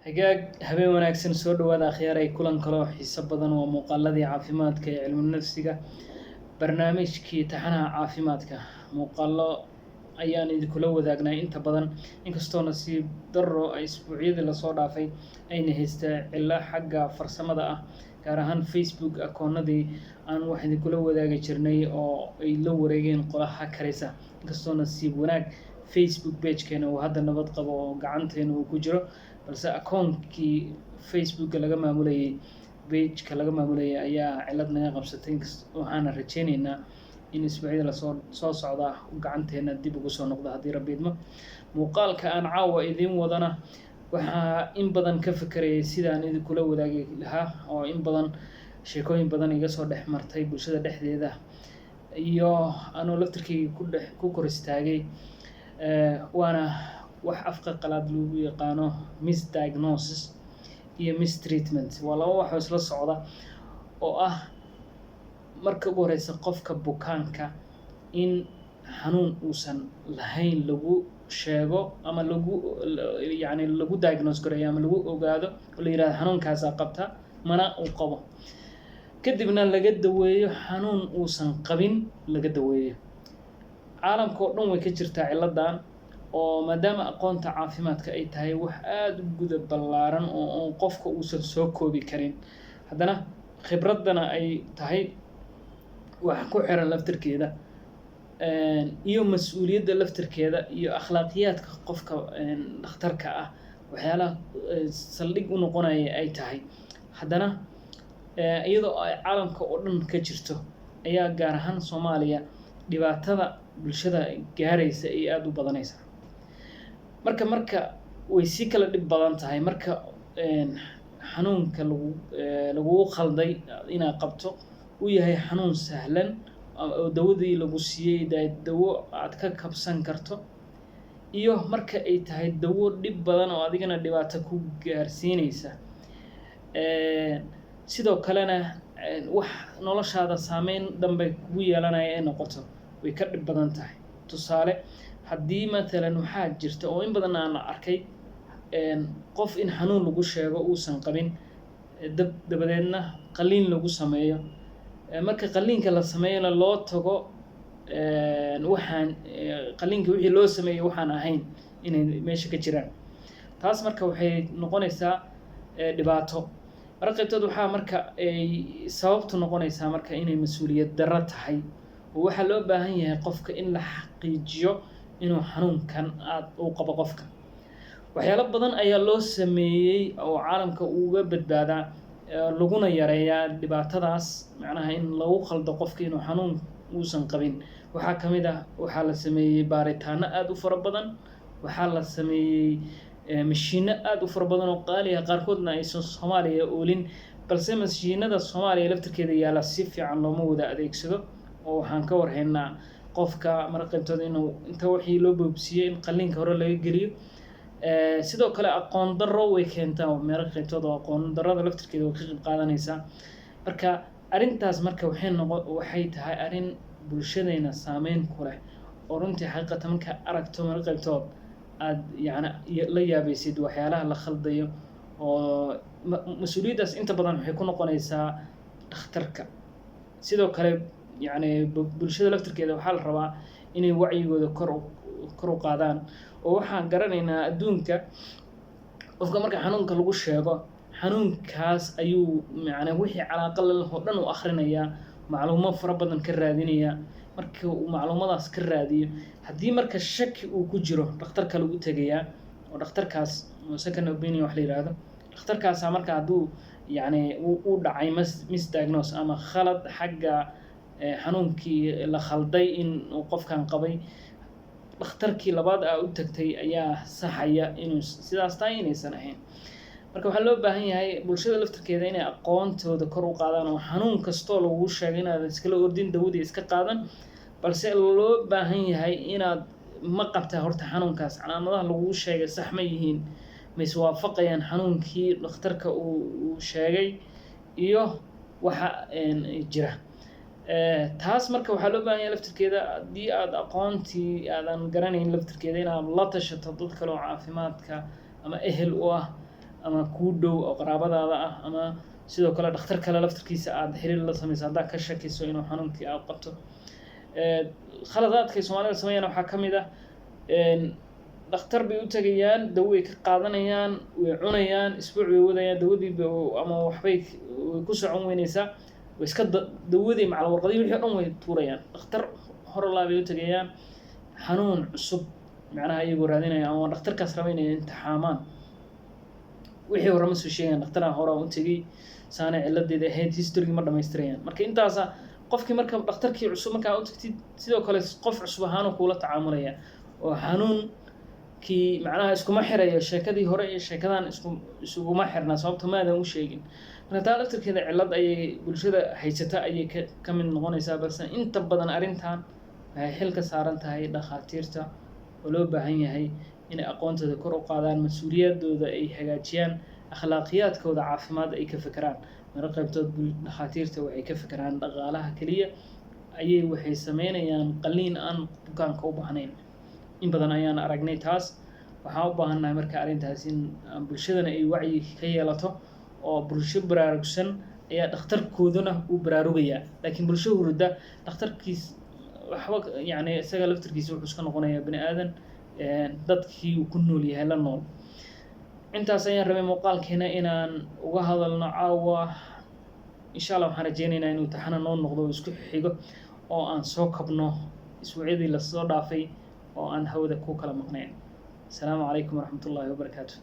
Hagaag, habeen wanaagsan, soo dhawaada akhyaaray. Kulan kaloo xiiso badan waa muuqaaladii caafimaadka ee cilmu nafsiga, barnaamijkii taxanaha caafimaadka. Muuqaalo ayaan idinkula wadaagnay inta badan, inkastoo nasiib darro ay isbuucyadii lasoo dhaafay ayna haystaa cillo xagga farsamada ah, gaar ahaan Facebook akoonadii aan wax idinkula wadaagi jirnay oo ay la wareegeen qolaha karaysa. Inkastoo nasiib wanaag Facebook pagekeena uu hadda nabad qabo oo gacanteena uu ku jiro, balse akoonkii Facebooka laga maamulayay, pageka laga maamulayay, ayaa cilad naga qabsatay. Waxaana rajeyneynaa in isbuucyada lasoo soo socda gacanteena dib ugu soo noqdo, haddii Rabbi idmo. Muuqaalka aan caawa idiin wadana waxaa in badan ka fekerayay sidaan idinkula wadaagi lahaa, oo in badan sheekooyin badan iga soo dhex martay bulshada dhexdeeda iyo anuu laftirkeyga ku dhex ku kor istaagay. Waana wax afka qalaad lagu yaqaano misdiagnosis iyo mistreatment. Waa laba wax oo isla socda, oo ah marka ugu horeysa qofka bukaanka in xanuun uusan lahayn lagu sheego ama lagu, yacni, lagu diagnose gareeyo ama lagu ogaado oo la yihahdo xanuunkaasaa qabta, mana uu qabo, kadibna laga daweeyo xanuun uusan qabin laga daweeyo. Caalamka oo dhan way ka jirtaa ciladan, oo maadaama aqoonta caafimaadka ay tahay wax aada u guda ballaaran oo qofka uusan soo koobi karin, haddana khibraddana ay tahay wax ku xiran laftirkeeda iyo mas-uuliyadda laftirkeeda iyo akhlaaqiyaadka qofka dhakhtarka ah, waxyaalaha saldhig u noqonaya ay tahay. Haddana iyadoo ay caalamka oo dhan ka jirto ayaa gaar ahaan Soomaaliya dhibaatada bulshada gaaraysa ay aada u badanaysa. Marka way sii kala dhib badan tahay marka xanuunka lagugu khalday inaad qabto uu yahay xanuun sahlan oo dawadii lagu siiyey dawo aad ka kabsan karto, iyo marka ay tahay dawo dhib badan oo adigana dhibaato ku gaarsiinaysa, sidoo kalena wax noloshaada saameyn dambe kugu yeelanaya ay noqoto, way ka dhib badan tahay. Tusaale, haddii matalan waxaa jirta oo in badan aan arkay qof in xanuun lagu sheego uusan qabin, dabadeedna qalliin lagu sameeyo. Marka qalliinka la sameeyona loo tago waxaan qalliinka wixii loo sameeyey waxaan ahayn inay meesha ka jiraan. Taas marka waxay noqonaysaa dhibaato. Marka qaybtood waxaa marka ay sababtu noqonaysaa marka inay mas-uuliyad darro tahay, oo waxaa loo baahan yahay qofka in la xaqiijiyo inuu xanuunkan aad uu qabo. Qofka waxyaalo badan ayaa loo sameeyey oo caalamka uga badbaadaa, laguna yareeyaa dhibaatadaas, macnaha in lagu khaldo qofka inuu xanuun uusan qabin. Waxaa ka mid ah, waxaa la sameeyey baaritaano aada u fara badan, waxaa la sameeyey mashiino aada u fara badan oo qaali ah, qaarkoodna aysan Soomaaliya oolin, balse mashiinada Soomaaliya laftirkeeda yaalla si fiican looma wada adeegsado. Oo waxaan ka warhaynaa qofka marka qaybtood inuu inta wixii loo boobsiiyey in qalliinka hore laga geliyo. Sidoo kale aqoon darro way keentaa meelo qaybtood, oo aqoon darrada laftirkeeda way ka qayb qaadanaysaa. Marka arrintaas marka waxay tahay arrin bulshadeena saameyn ku leh, oo runtii xaqiiqatan markaa aragto marka qaybtood aad, yacni, la yaabaysid waxyaalaha la khaldayo, oo mas-uuliyaddaas inta badan waxay ku noqonaysaa dhakhtarka. Sidoo kale, yacni, bulshada laftirkeeda waxaa la rabaa inay wacyigooda kor u qaadaan. Oo waxaan garanaynaa adduunka qofka marka xanuunka lagu sheego, xanuunkaas ayuu macnaa wixii calaaqa la leh oo dhan u akhrinayaa, macluumo fara badan ka raadinayaa. Marka uu macluumadaas ka raadiyo, haddii marka shaki uu ku jiro, dhakhtar kale u tegayaa, oo dhakhtarkaas oo second opinion wax la yidhaahdo. Dhakhtarkaasaa marka hadduu, yacni, uu dhacay misdiagnose ama khalad xagga xanuunkii la khalday in uu qofkan qabay, dhakhtarkii labaad aa u tagtay ayaa saxaya inuu sidaas tahay inaysan ahayn. Marka waxaa loo baahan yahay bulshada laftirkeeda inay aqoontooda kor u qaadaan, oo xanuun kastoo lagu sheegay inaadan iskala ordin, dawadii iska qaadan, balse loo baahan yahay inaad ma qabtaa horta xanuunkaas, calaamadaha lagugu sheegay sax ma yihiin, ma iswaafaqayaan xanuunkii dhakhtarka uu sheegay iyo waxa jira. Taas marka waxaa loo baahan yahay laftirkeeda, haddii aad aqoontii aadan garanayn laftirkeeda, inaad la tashato dad kale oo caafimaadka ama ehel u ah. Ama kuu dhow oo qaraabadaada ah, ama sidoo kale dhakhtar kale laftarkiisa aad xiriir la samayso haddaad ka shakiso inuu xanuunkii aad qabto. Khaladaadkay Soomaalida sameeyaan waxaa ka mid ah dhakhtar bay u tegayaan, dawo way ka qaadanayaan, way cunayaan, isbuuc bay wadayaan dawadii ama waxbay way ku socon weyneysaa, way iska dawadii macal warqadii wixii o dhan way tuurayaan. Dhakhtar horolaa bay u tegayaan, xanuun cusub macnaha iyagoo raadinaya ama dhakhtarkaas raba inay imtixaamaan. Wixii hore ma soo sheegayan, dhakhtaraan hore u tegay, saanay ciladeeda ahayd, history ma dhamaystirayaan. Marka intaasa qofkii marka dhakhtarkii cusub markaa u tagtid, sidoo kale qof cusub ahaanuu kuula tacaamulaya oo xanuunkii macnaha iskuma xirayo, sheekadii hore iyo sheekadan isuguma xirna, sababto maadan u sheegin. Marka taa laftarkeeda cillad ayay bulshada haysata ayay ka mid noqonaysaa. Balse inta badan arrintan waxay xil ka saaran tahay dhakhaatiirta oo loo baahan yahay inay aqoontooda kor u qaadaan, mas-uuliyadooda ay hagaajiyaan, akhlaaqiyaadkooda caafimaad ay ka fekeraan. Maro qaybtood dhakhaatiirta waxay ka fekeraan dhaqaalaha keliya ayay, waxay sameynayaan qaliin aan bukaanka u baahnayn. In badan ayaan aragnay taas. Waxaan u baahannahay marka arrintaas in bulshadana ay wacyi ka yeelato, oo bulsho baraarugsan ayaa dhakhtarkooduna uu baraarugayaa, laakiin bulsho hurda dhakhtarkiis waxba yacni isaga laftarkiisa wuxuu iska noqonayaa bani aadan dadkii uu ku nool yahay la nool. Intaas ayaan rabay muuqaalkeena inaan uga hadalno caawa. Insha Allah waxaan rajeynaynaa inuu taxana noo noqdo oo isku xigo oo aan soo kabno isbuucyadii lasoo dhaafay oo aan hawada ku kala maqnayn. Asalaamu calaykum waraxmatullaahi wabarakaatu.